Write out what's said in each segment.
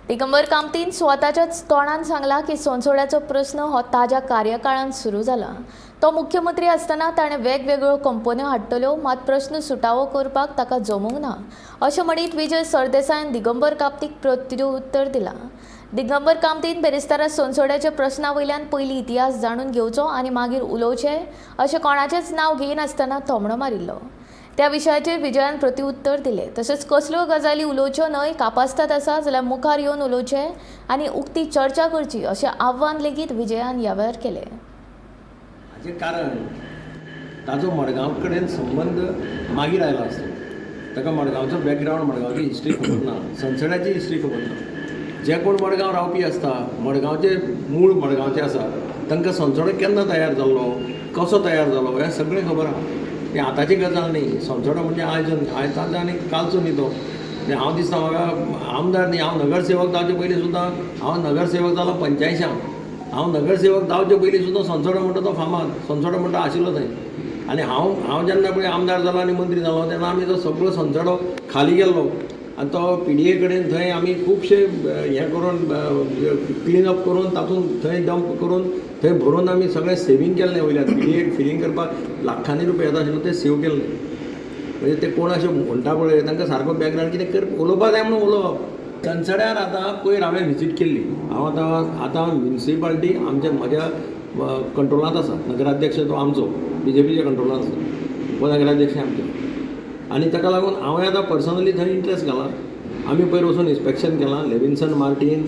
दिगंबर कामतीन स्वताच्याच तोंडान सांगला की सोनसोड्याचो प्रस्न हो ताज्या कार्यकाळांत सुरू जाला. तो मुख्यमंत्री आसतना ताणें वेगवेगळ्यो कंपन्यो हाडटल्यो, मात प्रस्न सुटावो करपाक ताका जमूंक ना अशें म्हणीत विजय सरदेसायान दिगंबर कामतीक प्रत्युत्तर दिलां. दिगंबर कामतीन बेरेस्तारा सोनसोड्याच्या प्रस्ना वयल्यान पयलीं इतिहास जाणून घेवचो आनी मागीर उलोवचें अशें कोणाचेंच नांव घेयनासतना थोमणो मारिल्लो. त्या विशयाचेर विजयान प्रत्युत्तर दिलें. तशेंच कसल्यो गजाली उलोवच्यो न्हय, कापास्ताद आसा जाल्यार मुखार येवन उलोवचें आनी उक्ती चर्चा करची अशें आव्हान लेगीत विजयान ह्या वेळार केलें. हाचें कारण ताजो मडगांव कडेन संबंद मागीर आयलो आसतलो. ताका मडगांवचो बॅकग्रावंड, मडगांवची हिस्ट्री खबर ना, सनसड्याची हिस्ट्री खबर ना. जे कोण मडगांव रावपी आसता, मडगांवचे मूळ मडगांवचे आसा, तांकां सोनसडो केन्ना तयार जाल्लो, कसो तयार जालो हें सगळें खबर आहा. तें आतांची गजाल न्ही. सोनसडो म्हणजे आयज आयज आनी कालचो न्ही तो. म्हणजे हांव दिसता म्हाका आमदार न्ही, हांव नगरसेवक जावचे पयलीं सुद्दां, हांव नगरसेवक जालो 85. हांव नगरसेवक जावचे पयलीं सुद्दां सोनसडो म्हणटा तो फामाद सोनसडो म्हणटा आशिल्लो थंय. आनी हांव हांव जेन्ना पळय आमदार जालो आनी मंत्री जालो तेन्ना आमी तो सगळो सोनसडो खाली केल्लो आनी तो पीडीए कडेन थंय आमी खुबशे हें करून, क्लीन अप करून, तातूंत थंय डंप करून, थंय भरून आमी सगळें सेवींग केल्लें. वयल्यान पीडीए फिलींग करपाक लाखांनी रुपया येता आशिल्लो, ते सेव केल्ले. म्हणजे ते कोण अशें म्हणटा पळय, तांकां सारको बॅकग्रावंड कितें कर उलोवपा जाय म्हणून उलोवप. सनसड्यार आतां पयर हांवें विजीट केल्ली. हांव आतां आतां म्युनिसिपालिटी आमच्या म्हज्या कंट्रोलांत आसा. नगराध्यक्ष तो आमचो बीजेपीच्या कंट्रोलांत आसा, उपनगराध्यक्ष आमचे आनी ताका लागून हांवें आतां पर्सनली थंय इंट्रस्ट घाला. आमी पयर वचून इन्स्पेक्शन केलां. लेविन्सन मार्टीन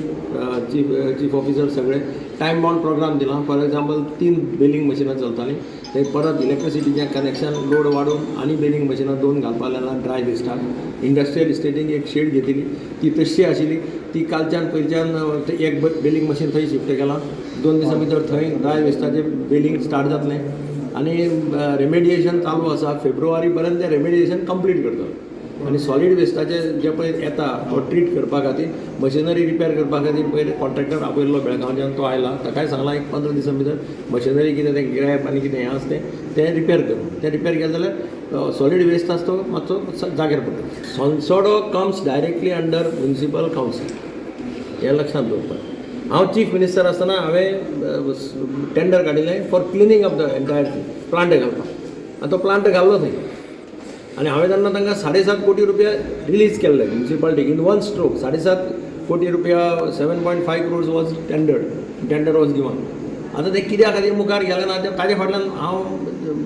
चीफ ऑफिसर सगळे टायम बाउंड प्रोग्राम दिला. फॉर एग्जाम्पल, तीन बेलिंग मशिनां चलतालीं, थंय परत इलेक्ट्रिसिटीचें कनेक्शन लोड वाडोवन आनी बेलिंग मशिनां दोन घालपाक लागला ड्राय वेस्टाक. इंडस्ट्रियल इस्टेटीक एक शेड घेतिल्ली, ती तशी आशिल्ली, ती कालच्यान पयरच्यान एक बेलिंग मशीन थंय शिफ्ट केलां. 2 दिसां भितर थंय ड्राय वेस्टाचें बेलिंग स्टार्ट जातलें आनी रेमेडिएशन चालू आसा. फेब्रुवारी पर्यंत तें रेमेडिएशन कंप्लीट करतलो आनी सॉलीड वेस्टाचे जे पळय येता तो ट्रीट करपा खातीर, मशिनरी रिपेर करपा खातीर पयर कॉन्ट्रॅक्टर आपयल्लो बेळगांवच्यान, तो आयला. ताकाय सांगलां एक 15 दिसां भितर मशिनरी कितें तें ग्रॅब आनी कितें हें आसा तें तें रिपेर कर. तें रिपेर केलें जाल्यार सॉलीड वेस्ट आसा तो मातसो जाग्यार पडटा. Sonsodo comes directly under municipal council हें लक्षांत दवरपाक. हांव चीफ मिनिस्टर आसतना हांवें टेंडर काडिल्लें for cleaning of the entire thing, plant घालपाक, आनी तो प्लांट घाल्लो थंय. आनी हांवें तेन्ना तांकां 7.5 कोटी रुपया रिलीज केल्ले म्युनिसिपालिटीक इन वन स्ट्रोक. 7.5 कोटी रुपया, 7.5 crores was tendered, tender was given. आतां तें कित्या खातीर मुखार गेलें ना तें, ताजे फाटल्यान हांव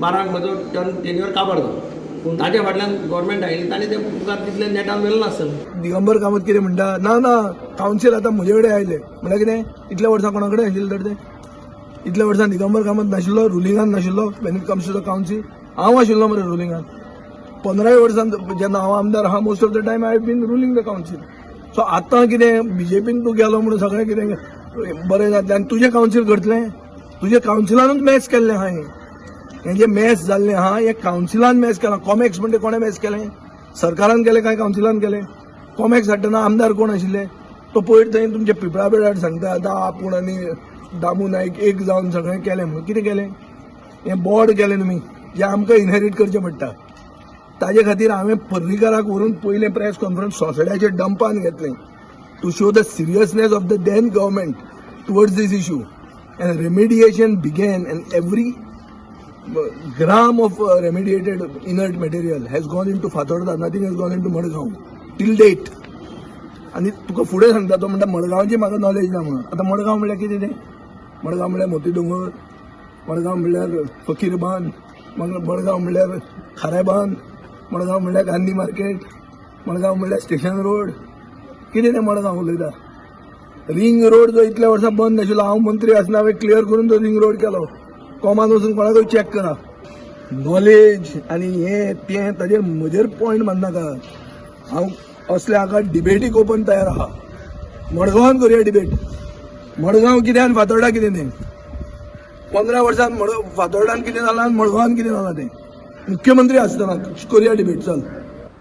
12क म्हजो टर्न टेन्युअर काबार जालो, पूण ताजे फाटल्यान गोवोरमेंट आयली, ताणें तें मुखार तितलें नेटान व्हेलें नासतलें. दिगंबर कामत कितें म्हणटा, ना ना, कावन्सील आतां म्हजे कडेन आयले. म्हणल्यार कितें, इतल्या वर्सां कोणा कडेन आशिल्लें तर तें? इतल्या वर्सां दिगंबर कामत नाशिल्लो, रुलिंगान नाशिल्लो? When it comes to the council, हांव आशिल्लो मरे रुलिंगान 15 वर्सां. जेन्ना हांव आमदार आहा, most of the time I been ruling the council. So आतां कितें, बीजेपीन तूं गेलो म्हणून सगळें कितें बरें जातलें आनी तुजें कावन्सील करतलें? तुजें कावन्सिलानूच मॅस केल्लें आहा. हें हें जें मॅस जाल्लें आहा, हें कावन्सिलान मॅस केलां. कॉमेक्स म्हणटे कोणें मॅस केलें? सरकारान केलें काय कावन्सिलान केलें? कॉमेक्स हाडटना आमदार कोण आशिल्ले? तो पयर थंय तुमच्या पिपळा बेळार सांगता, आतां आपूण आनी दामू नायक एक जावन सगळें केलें म्हणून. कितें केलें? हें बोर्ड केलें तुमी, जें आमकां इनहेरीट करचें पडटा. ताजे खातीर हांवें पर्रीकाराक व्हरून पयलें प्रेस कॉन्फरन्स सोसड्याच्या डंपान घेतलें to show the seriousness of the then government towards this issue, and remediation began, and every gram of remediated inert material has gone into Fatorda. Nothing has gone into Madgaon till date. आनी तुका फुडें सांगता, तो म्हणटा मडगांवची म्हाका knowledge ना म्हणून. आतां मडगांव म्हणल्यार कितें तें? मडगांव म्हणल्यार मोती दोंगर, मडगांव म्हणल्यार फकीर बांद, मडगांव म्हणल्यार खारेबांद, मडगांव म्हणल्यार गांधी मार्केट, मडगांव म्हणल्यार स्टेशन रोड. कितें तें मडगांव उलयता? रिंग रोड जो इतल्या वर्सां बंद आशिल्लो, हांव मंत्री आसतना हांवें क्लियर करून तो रिंग रोड केलो. कॉमान वचून कोणाकूय चॅक करा. नॉलेज आनी हें तें ताजेर म्हजेर पॉयंट मारनाका. हांव असल्या हाका डिबेटीक ओपन तयार आहा. मडगांवान करुया डिबेट. मडगांव कितें आनी फातोर्डा कितें तें? 15 वर्सां फातोर्डान कितें जालां आनी मडगांवान कितें जालां तें, मुख्यमंत्री आसतना करुया डिबेट. चल.